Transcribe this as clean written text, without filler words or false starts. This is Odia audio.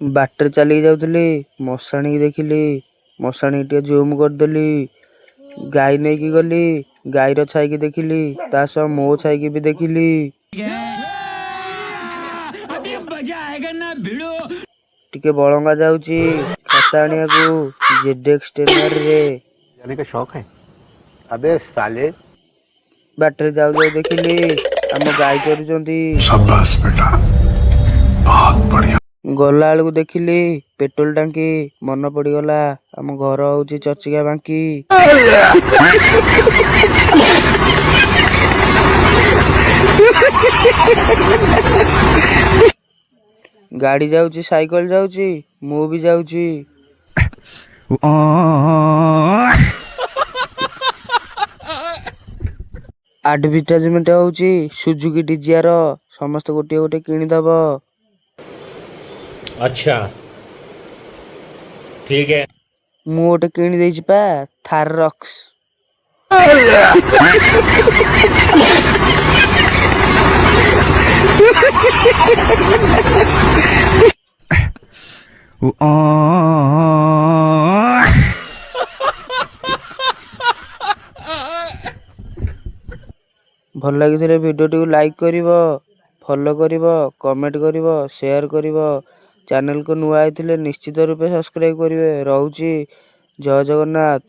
ବାଟରେ ଚାଲିକି ଯାଉଥିଲି, ମଶାଣିକି ଦେଖିଲି, ମଶାଣିକି ଟିକେ ଜୁମ୍ କରିଦେଲି। ଗାଈ ନେଇକି ଗଲି, ଗାଈର ଛାଇକି ଦେଖିଲି, ତା ସହ ମୋ ଛାଇକି ବି ଦେଖିଲି। ଟିକେ ବଳଙ୍ଗା ଯାଉଛି ଖାତା ଆଣିବାକୁ ଜେଡେକ୍ସ ଟେନାରରେ। जाने का शौक है? अबे साले। ବାଟରେ ଯାଉ ଯାଉ ଦେଖିଲି ଆମ ଗାଈ ଚରୁଛନ୍ତି। शाबाश बेटा, बहुत बढ़िया। ଗଲା ବେଳକୁ ଦେଖିଲି ପେଟ୍ରୋଲ ଟାଙ୍କି, ମନେ ପଡିଗଲା ଆମ ଘର ହଉଛି ଚଚିକା ବାଙ୍କି। ଗାଡି ଯାଉଛି, ସାଇକେଲ ଯାଉଛି, ମୁଁ ବି ଯାଉଛି। ଆଡଭର୍ଟାଇଜମେଣ୍ଟ ହଉଛି ସୁଜୁକି ଡିଜିଆର, ସମସ୍ତେ ଗୋଟିଏ ଗୋଟିଏ କିଣିଦବ। अच्छा, ठीक है। ମୁଁ ଗୋଟେ କିଣି ଦେଇଛି ପା ଥାର ରକ୍ସ। ଭଲ ଲାଗିଥିଲେ ଭିଡ଼ିଓଟିକୁ ଲାଇକ୍ କରିବ, ଫଲୋ କରିବ, କମେଣ୍ଟ କରିବ, ସେୟାର କରିବ। ଚ୍ୟାନେଲକୁ ନୂଆ ହେଇଥିଲେ ନିଶ୍ଚିତ ରୂପେ ସବସ୍କ୍ରାଇବ୍ କରିବେ। ରହୁଛି, ଜୟ ଜଗନ୍ନାଥ।